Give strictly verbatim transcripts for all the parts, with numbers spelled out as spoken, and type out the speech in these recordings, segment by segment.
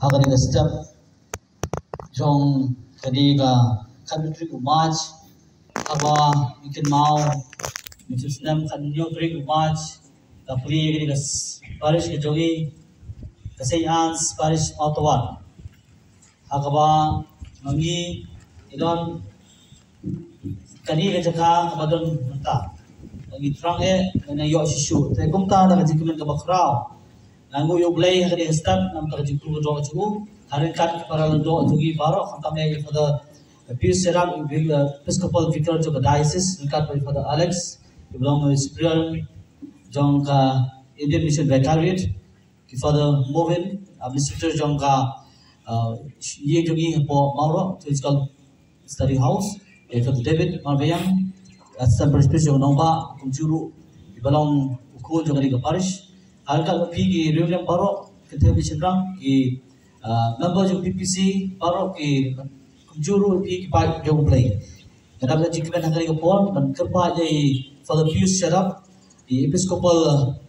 Ha kane ka step jong kane ka khatwei tarik u March, haba ngi kynmaw, ngi snem khatwei tarik u March, ka plie kane ka s-, parish ka jong ngi, ka Saint Anne's Parish Mawtawar. Ha kaba ngi don kane ka jaka kaba don mynta. Ngi thrang eh, ngi ïoh shisha. Te kumta da ka jingkmen kaba khraw, nga nguh ïa U Blei ha kane ka step, namar ka jingkyrkhu jong u. Ha ryngkat ki para lyngdoh jong ngi baroh, khamtam eh ïa Father Pius Sharap, Episcopal Vicar jong ka Diocese, ryngkat bad Father Alex, ki ba long Superior jong ka Indian Mission Vicariate, ki Father Movin, Administrator jong ka, uh, ïing jong ngi hapoh Mawroh Theological Study House, ïa Father David Marbaniang, Assistant Parish Priest jong Nongbah, kumjuh ruh ki ba long u khun jong kane ka parish. Ryngkat bad phi ki riewniam baroh, ki kynthei ki shynrang, ki, uh, member jong P P C baroh, ki kumjuh ruh phi ki paid jong U Blei. Nga dap da jingkmen ha kane ka por ban kyrpad ïa i Father Pius Sharap, i Episcopal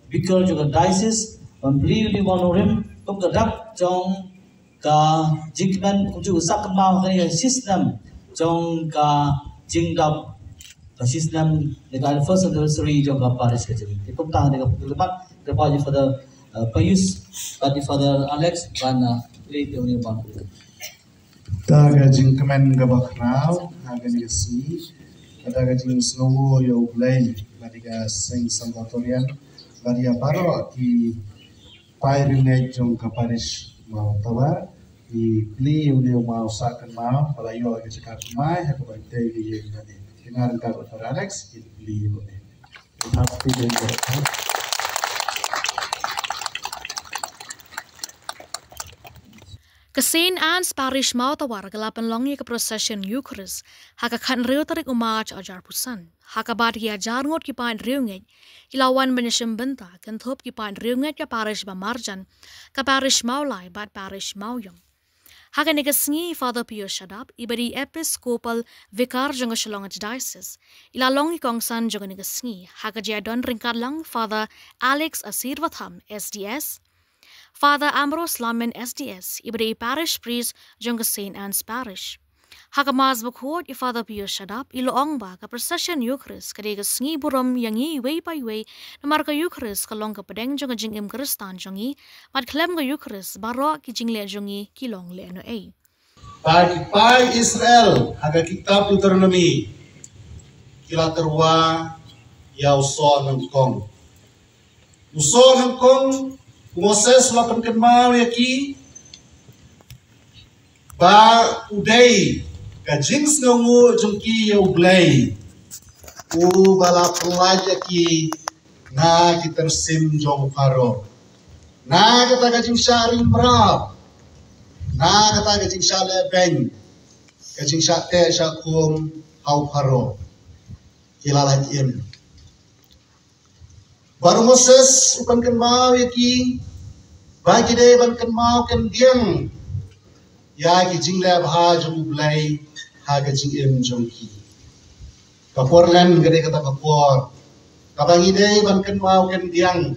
Vicar jong ka Diocese, ban plie ïa u mawnongrim kum ka dak jong ka jingkmen, kumjuh ka sah kynmaw ha kane ka shi snem jong ka jingdap, ka shi snem, ïa ka first anniversary jong ka parish ka jong ngi. Te kumta ha kane ka por kyrpad, kyrpad ïa Father, uh, Pius bad ïa Father Alex ban, uh, plie ïa u mawnongrim. Da ka jingkmen kaba khraw ha kane ka sngi, da ka jingsngewnguh ïa U Blei, bad ïa ka seng Salvatorian, bad ïa baroh ki paid riewngeit jong ka parish Mawtawar, ki plie ïa une u maw sah kynmaw, ba la ïoh ïa ka jaka kynmaw ha kaba ïadei ïa ka ïing kane. Ki ngar ryngkat bad Father Alex, ki plie ïa une. Happy day. Ka Saint Anne's Parish Mawtawar ka la pynlong ïa ka procession Eucharist ha ka khathynriew tarik u March arhajar arphew san. Ha kaba ki hajar ngut ki paid riewngeit ki la wan ban ïashim bynta kynthup ki paid riewngeit ka parish ba marjan, ka parish Mawlai bad parish Mawiong. Ha kane ka sngi Father Pius Sharap, i ba dei Episcopal Vicar jong ka Shillong Archdiocese, i la long i kongsan jong kane ka sngi, ha ka jingïadon ryngkat lang Father Alex Asirvatham, S D S, Father Ambrose Lamin, S D S, i ba dei Parish Priest jong ka Saint Anne's Parish. Ha ka Mass bakhuid, i Father Pius Sharap i la ong ba ka procession Eucharist ka dei ka sngi burom ïa ngi iwei pa iwei, namar ka Eucharist ka long ka pdeng jong ka jingim Khristan jong ngi, bad khlem ka Eucharist baroh ki jingleh jong ngi ki long lehnohei. Ba ki paid Israel ha ka kitab Deuteronomi ki la tyrwa ïa u soh nyngkong. U soh nyngkong, u Moses u la pynkynmaw ïa ki ba u dei ka jingsngewnguh jong ki ïa U Blei, u ba la pyllait ïa ki na ki tyrsim jong u Pharaoh, na kata ka jingshah ring mraw, na kata ka jingshah lehbeiñ, ka jingshah teh shah khum ha u Pharaoh. Ki la lait im. Bad u Moses u pynkynmaw ïa ki ba ki dei ban kynmaw kyndiang ïa ki jingleh bha jong U Blei ha ka jingim jong ki. Ka por len ka dei kata ka por kaba ngi dei ban kynmaw kyndiang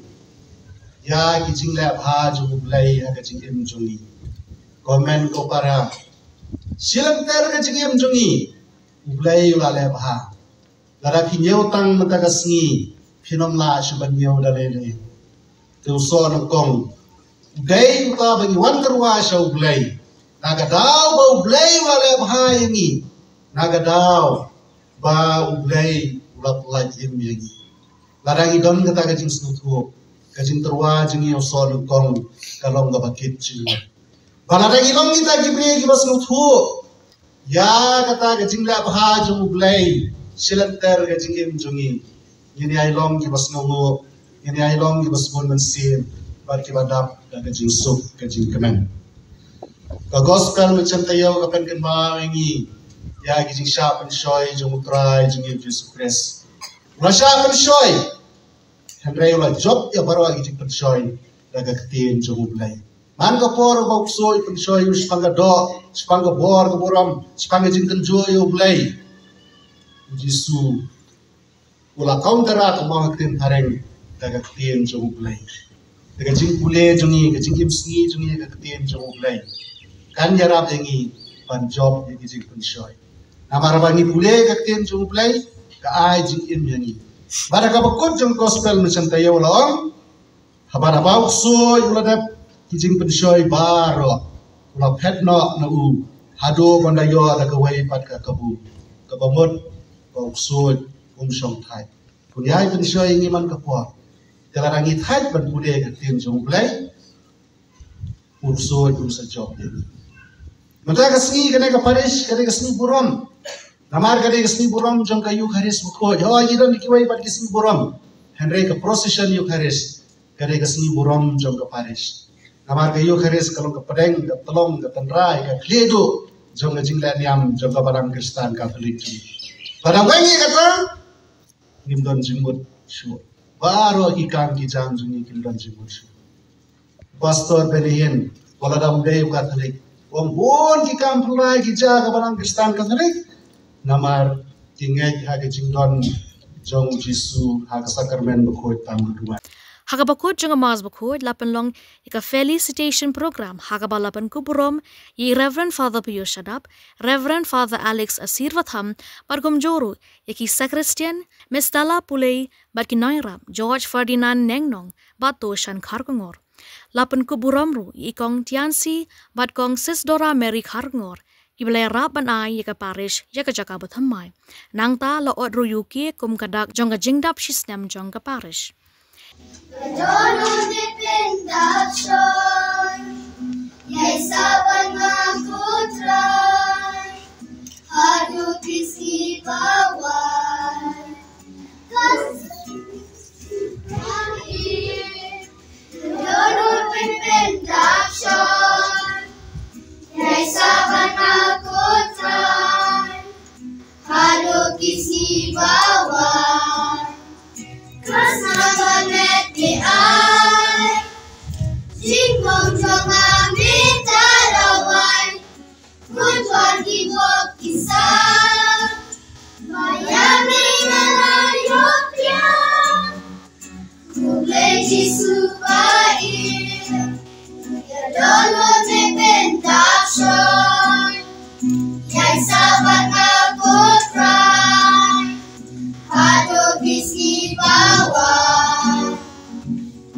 ïa ki jingleh bha jong U Blei ha ka jingim jong ngi. Ko hynmen ko para, shilynter ka jingim jong ngi, U Blei u la leh bha. Lada phi ñiew tang mynta ka sngi, phin ym lah shuh ban ñiew da lei lei. Te u soh nyngkong u dei uta ba ngi wan tyrwa sha U Blei, na ka daw ba U Blei u la leh bha ïa ngi, na ka daw ba U Blei u la pyllait im ïa ngi. Lada ngi don kata ka jingsngewthuh, ka jingtyrwa jong ngi ïa u soh nyngkong ka long kaba kit jingmut. Ba lada ngi long kita ki briew kiba sngewthuh ïa kata ka jingleh bha jong U Blei shilynter ka jingim jong ngi, ngin ïai long kiba sngewnguh, ngin ïai long kiba sbun mynsiem, bad kiba dap da ka jingsuk ka jingkmen. Ka gospel mynshwa taïew ka pynkynmaw ïa ngi ïa ki jingshah pynshoi jong U Trai jong ngi U Jisu Khrist. U la shah pynshoi, hynrei u la jop ïa baroh ki jingpynshoi da ka ktien jong U Blei. Man ka por ba u ksuid pynshoi u shaphang ka doh, shaphang ka bor ka burom, shaphang ka jingkynjoi ïa U Blei, U Jisu u la counter ka mong ka ktien phareng da ka ktien jong U Blei. Ka jingpule jong ngi, ka jingim sngi jong ngi ka ktien jong U Blei kan ïarap ïa ngi ban jop ïa ki jingpynshoi. Namar ba ngi pule ka ktien jong U Blei, ka ai jingim ïa ngi. Bad ha kaba kut jong gospel mynshwa taïew la ong, haba da ba u ksuid u la dep ki jingpynshoi baroh, u la phet noh na u, haduh ban da ïoh da kawei pat ka kabu. Kaba mut ba u ksuid um shong thait. Kun ïai pynshoi ïa ngi man ka por. Te lada ngi thait ban pule ka ktien jong U Blei, u ksuid um sa jop ïa ngi. Mynta ka sngi, kane ka parish, kane ka sngi burom. Namar kane ka sngi burom jong ka Eucharist bakhuid. Hooid, ngi don kiwei pat ki sngi burom. Hynrei ka procession Eucharist, kane ka sngi burom jong ka parish. Namar ka Eucharist ka long ka pdeng, ka tlong, ka tynrai, ka khlieh duh jong ka jingleh niam jong ka Balang Khristan Katholik jong ngi. Bad haba ngi kata, ngim don jingmut shuh. Baroh ki kam ki jam jong ngi kim don jingmut shuh. Pastor Benny Hinn, wat la dang dei u Katholik, u ong bun ki kam pynlait ki jia ha ka Balang Khristan Katholik, namar ki ngeit ha ka jingdon jong U Jisu ha ka sakramen bakhuid tam ka duwai. Ha kaba kut jong ka Mass bakhuid la pynlong ïa ka felicitation program ha kaba la pynkup burom ïa i Reverend Father Pius Shadap, Reverend Father Alex Asirvatham, bad kumjuh ruh ïa ki Sacristian, Miss Stella Pulei, bad ki nongïarap George Ferdinand Nengnong bad Toshan Kharkongor. La pynkup burom ruh ïa i Kong Tiansi bad Kong Sisdora Mary Kharkongor, kiba la ïarap ban ai ïa ka parish ïa ka jaka bathymmai. Nangta la ot ruh ïa u cake kum ka dak jong ka jingdap shisnem jong ka parish. Ka dohnud ne pyndak shoi, ïai sah bad nga ko Trai, haduh ki sngi ba wan. Ka sngi ba ïeit, ka dohnud ne pyndak shoi, ïai sah bad nga ko Trai, haduh ki sngi ba wan. Ka snam ba met ki ai, jingmong jong nga mynta da wai. Bun wan ki bok ki sah, ba ïa me nga la ïoh pdiang. U Blei Jisu ba im, ïa dohnud ne pyndak shoi, ïai sah bad nga ko Trai, haduh ki sngi ba wan.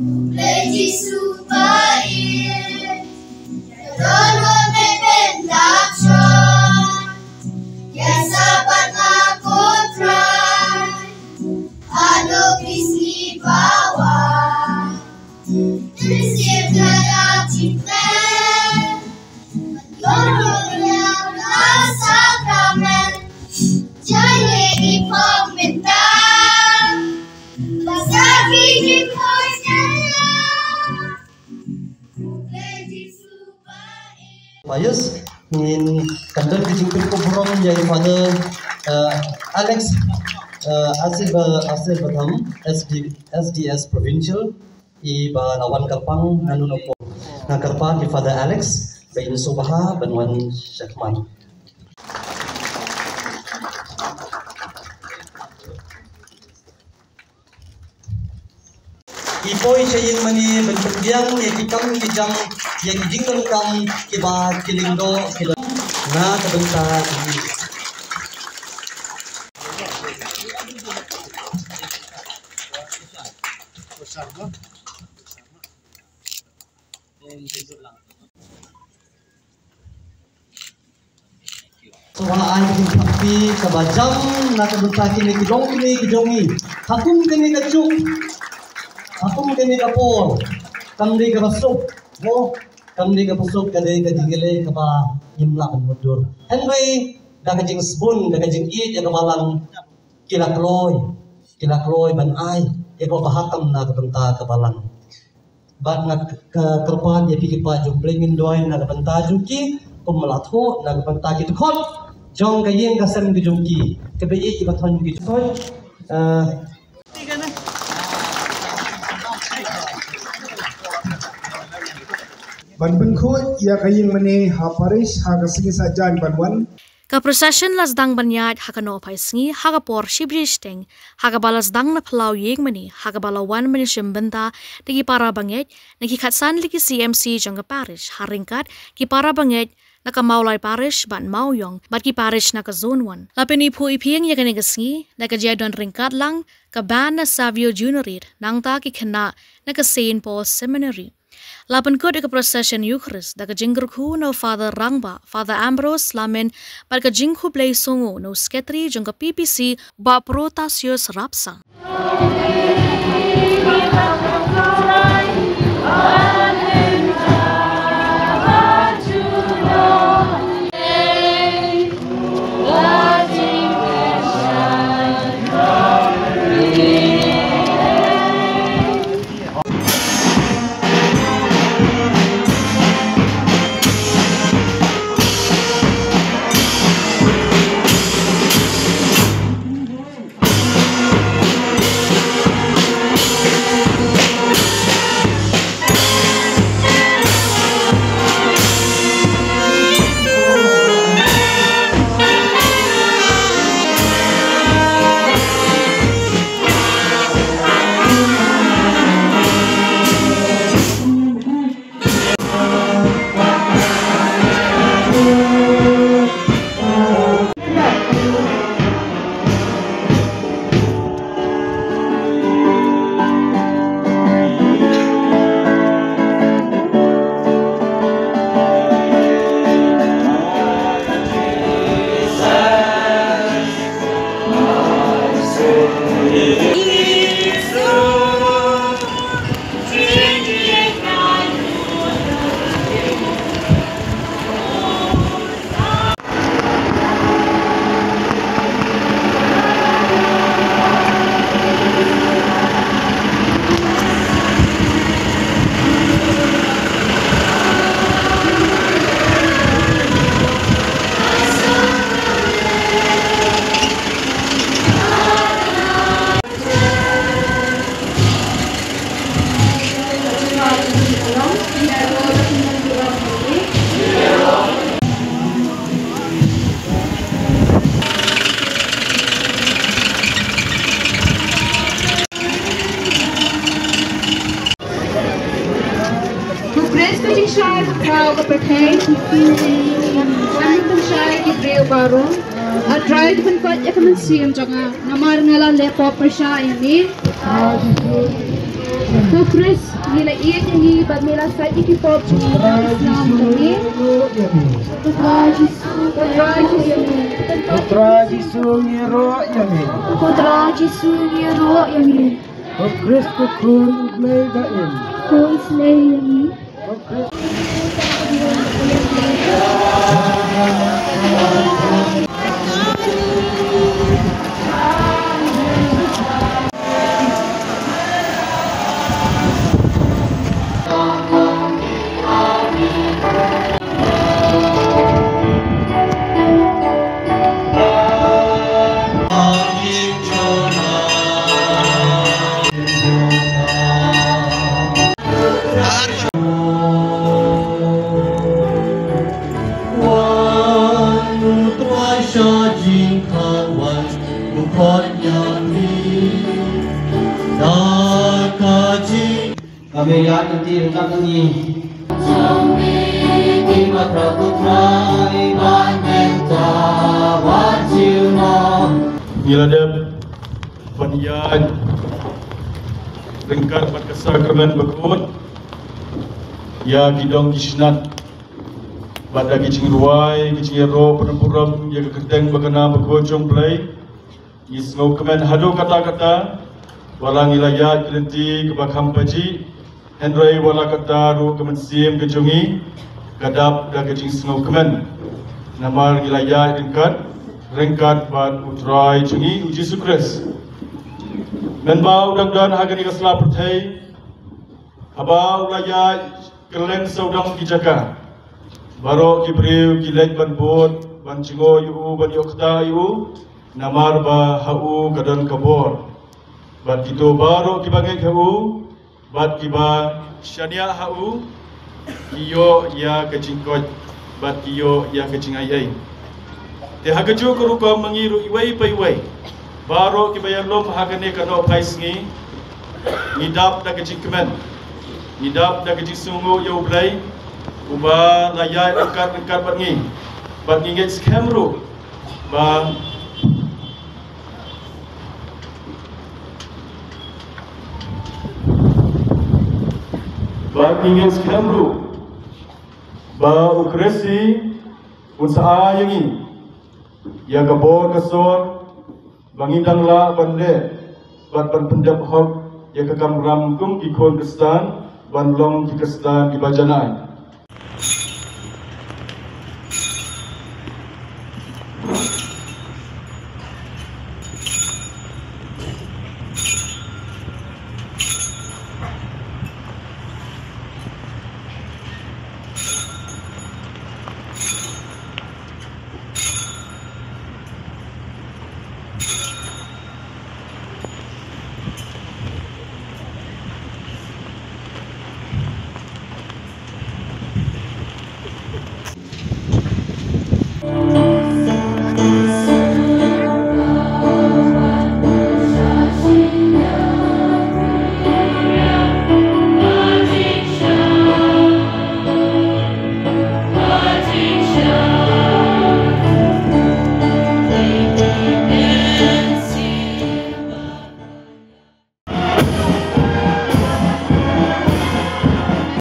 U Blei Jisu ba im, ïa dohnud ne pyndak shoi, ïai sah bad nga ko Trai, haduh ki sngi ba wan. Te sngewbha ïa jingkren, ïoh ruh ïa ka sakramen. Jai leh ki phong mynta, ba sa ki jingkhoh ïa la. Pius, ngin kyndon ka jingkyrkhu burom ïa i Father, eh, Alex, eh, Asir Ba-, Asirvatham, S D, S D S Provincial, i ba la wan kyrpang na nonok. Nga kyrpad ïa i Father Alex ba in sngewbha ban wan shakhmat. I poi sha ïing mane ban pynbiang ïa ki kam ki jam, ïa ki jingdonkam kiba ki lyngdoh ki don na ka bynta ki. Sngewbha ai ka jingpynthikna kaba jam na ka bynta kine ki long kine ki jong ngi. Ha kum kane ka juk, ha kum kane ka por, kam dei kaba suk, mo, kam dei kaba suk, ka dei ka jingïaleh kaba ngim lah ban mutdur. Hynrei da ka jingsbun, da ka jingïeit ïa ka Balang, ki la kloi, ki la kloi ban ai ïa kaba bha tam na ka bynta ka Balang. Bad nga ka kyrpad ïa phi ki paid jong U Blei, ngin duwai na ka bynta jong ki, kum la thoh na ka bynta ki dkhot jong ka ïing ka sem ka jong ki, kaba ïeit kiba thoh ki jong. Eh, ban pynkhuid ïa ka ïing mane ha parish ha ka sngi Saitjaiñ ban wan. Ka procession la sdang ban ïaid ha ka nohphaisngi ha ka por shi baje shiteng, ha kaba la sdang na phyllaw ïing mane, ha kaba la wan ban ïashim bynta da ki para bangeit na ki khatsan tylli ki C M C jong ka parish, ha ryngkat ki para bangeit na ka Mawlai Parish bad Mawiong bad ki parish na ka Zone One. La pyniphuh iphieng ïa kane ka sngi da ka jingdon ryngkat lang ka band na Savio Junior Reid, nangta ki khynnah na ka Saint Paul Seminary. La pynkut ïa ka procession Eucharist da ka jingkyrkhu na u Father Rangbah, Father Ambrose Lamin, bad ka jingkhublei sngewnguh na u Secretary jong ka P P C, Bah Protasius Rapsang. Ko Khrist ka jingshai khraw ka pyrthei, wan pynshai ki briew baroh. A Trai, to pynkoit ïa ka mynsiem jong nga, namar nga la leh pop pyrshah ïa me. Ko Khrist, me la ïeit ïa ngi bad me la sait ïa ki pop jong ngi da ka snam jong me. Ko Trai Jisu, ko Trai Jisu, ko Trai Jisu, ngi ïaroh ïa me. Ko Trai Jisu, ngi ïaroh ïa me. Ko Khrist, ko Khun u Blei ba im. Ko Khrist, leh ïa ngi. Kami ïa kynti ryngkat ngi. Ngi la dep ban ïaid ryngkat bad ka sakramen bakhuid ïa ki dong ki snat bad da ki jingrwai, ki jingïaroh pynburom ïa ka kyrteng ba kyrmen bakhuid jong U Blei. Ngi sngewkmen haduh katta katta ba la ngi la ïaid ki lynti kaba kham pajih, hynrei wat la katta ruh ka mynsiem ka jong ngi ka dap da ka jingsngewkmen. Namar ngi la ïaid ryngkat, ryngkat bad U Trai jong ngi U Jisu Khrist. Mynba u dang don ha kane ka sla pyrthei, haba u la ïaid kylleng sawdong ki jaka, baroh ki briew ki leit ban bud, ban jngoh ïa u, ban ïoh ktah ïa u, namar ba ha u ka don ka bor. Bad kito baroh kiba ngeit ha u bad kiba shaniah ha u, ki ïoh ïa ka jingkoit bad ki ïoh ïa ka jingaiei. Te ha kajuh ka rukom ma ngi ruh iwei pa iwei baroh kiba ïalum ha kane ka Nohphai Sngi, ngi dap da ka jingkmen, ngi dap da ka jingsngewnguh ïa U Blei uba la ïaid ryngkat ryngkat bad ngi, bad ngi ngeit skhem ruh ba bad ngi ngeit skhem ruh ba U Khrist un sa ai ïa ngi ïa ka bor ka sor ba ngi dang lah ban leh bad ban pyndep hok ïa ka kamram kum ki khun Khristan, ban long ki Khristan kiba janai.